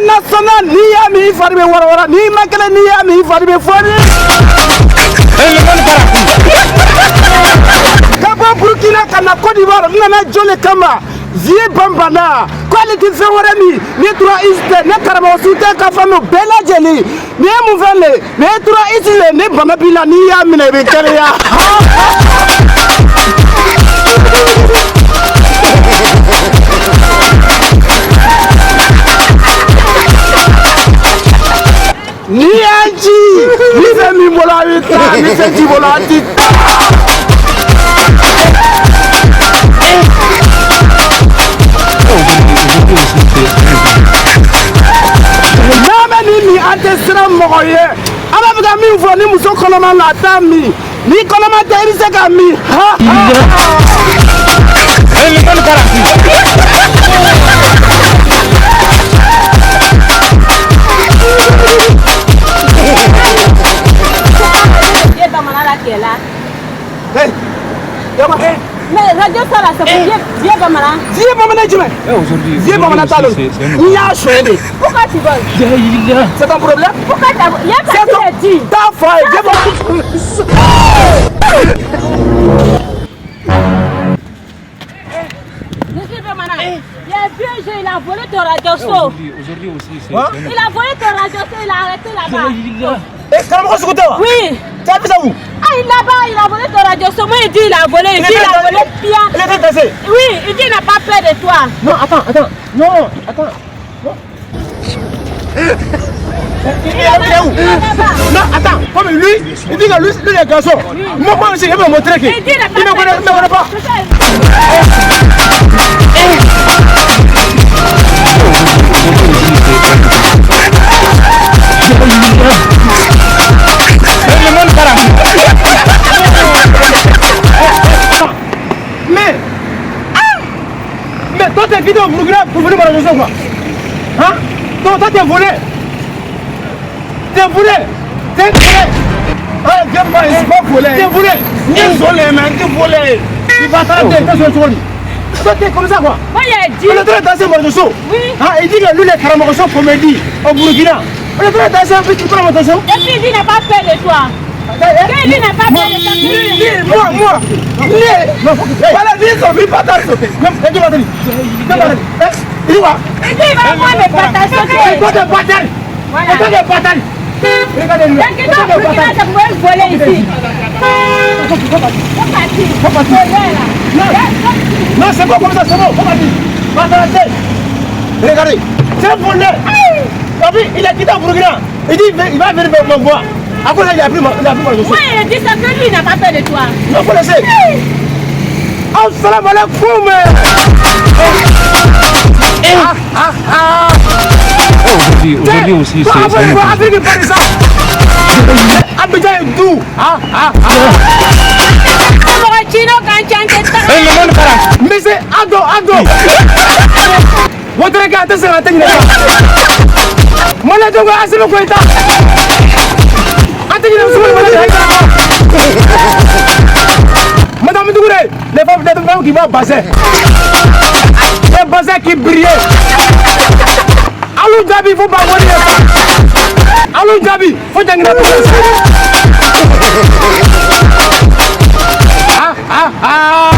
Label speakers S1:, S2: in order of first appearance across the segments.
S1: National, n'i y'a min i fari bɛ warawara, n'i ma kɛnɛ n'i y'a min i fari bɛ foni. Ka bɔ Burukina ka na Côte d'Ivoire, n nana jɔn de kama? Vieux Banbana k'ale tɛ fɛn wɛrɛ min ni 3 is tɛ. Ne karamɔgɔ su tɛ ka fɛn bɛɛ lajɛlen nin ye mun fɛn le? Nin ye 3 is le. Ni bana b'i la, n'i y'a minɛ i bɛ kɛnɛya. N'i y'an ci, ni fɛn min bolo a bɛ taa, ni fɛn t'i bolo a ti taa. N'an bɛ nin min, an tɛ siran mɔgɔ ye. An b'a fɛ ka min fɔ, ni muso kɔnɔma na, a t'a min. Ni kɔnɔma tɛ, i bɛ se k'a min. Ha ha.
S2: Vieux Bamana là qui est là.
S1: Hey, yaba.
S2: Mais radio ça là, c'est pour Vieux, Vieux Bamana.
S1: Vieux Bamana jumɛn?
S3: Aujourd'hui,
S1: Vieux Bamana t'a
S3: aussi,
S1: dɔn.
S3: c'est un
S1: N y'a suɲɛ de.
S2: Pourquoi tu voles?
S1: C'est ton problème?
S2: Pourquoi tu as volé? Il y a
S1: C'est
S2: pas
S1: ton
S2: qui dit.
S1: Ta fa ye Vieux Bamana.
S2: Monsieur Bamana, il y a un vieux jeu, il a volé ton radio show.
S3: Aujourd'hui aussi, c'est
S2: Il a volé ton radio show, il a arrêté là-bas.
S1: Eh, karamɔgɔ sugu tɛ wa?
S2: Oui.
S1: Tu as vu ça où?
S2: Ah, il là-bas, il a volé ton radio show. Moi, il dit il a volé, il dit il a volé bien.
S1: Il était dansé.
S2: Oui, il dit il n'a pas peur de toi.
S1: Non, attends, attends. Non, attends. Non. Il est où? Non, attends. Comme lui, il dit que lui, lui, il est garçon. Moi, moi aussi, il veut me montrer que.
S2: Il dit il n'a pas
S1: Il ne
S2: peur
S1: connaît,
S2: de
S1: il ne connaît pas.
S2: C'est ça.
S1: Mais, ah, mais toi t'es quitté au Burkina pour venir me quoi? Hein? Donc toi t'es volé. T'es volé. T'es volé. Ah, viens pas, je suis pas volé. T'es volé. T'es volé, mais t'es volé. Il va t'arrêter, t'es volé. Toi t'es comme ça quoi.
S2: Moi, il a dit.
S1: On est en train de danser Marjosso.
S2: Oui.
S1: Hein, il dit que lui, les Karamoroso comédie au Burkina. On est en train de danser un peu, tu prends attention.
S2: Et puis, il dit il n'a pas peur de toi. Que lui n'a pas peur de toi.
S1: Moi, moi, voilà, lui, ils ont mis patate sauter. Il dit quoi?
S2: Il dit il va prendre mes patates sautées.
S1: Toi, t'es bâtard.
S2: Voilà.
S1: Toi, t'es bâtard. Regardez-lui.
S2: Donc, toi, Burkina, ça pouvait voler ici. Faut partir.
S1: Faut partir.
S2: Voler, là.
S1: Non. Non, c'est bon comme ça, c'est bon. Faut partir. Bâtard. Regardez. C'est volé. Et puis, il a quitté Burkina. Il dit il va venir me voir. À cause il a pris ma
S2: Oui, il dit ça que lui il n'a pas peur de toi.
S1: Non, faut laisser. Assalamu alaikum. Ah, ah, ah.
S3: Aujourd'hui aussi, c'est un
S1: Afrique par ça. Abidjan est doux. Ah, ah, ah. Mais c'est Ado, Ado. Votre gars, c'est la tête. Moi, je suis Assimi Goïta. Madame Dougouré, les femmes qui vont bassin. Les bassins qui brillent. Alou Djabi, il faut pas mourir. Alou Djabi, il faut t'en. Ah, ah, ah.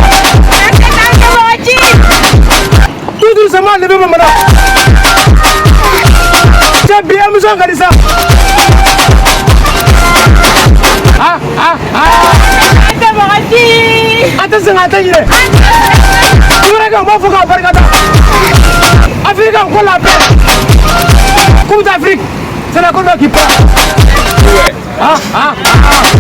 S1: Tout doucement, levez-moi maintenant. C'est bien, monsieur Gadissa. Ah, ah, ah. Attention, attention. Afrique, on la paix. Coupe d'Afrique, c'est la Côte qui part. Ah, ah, ah.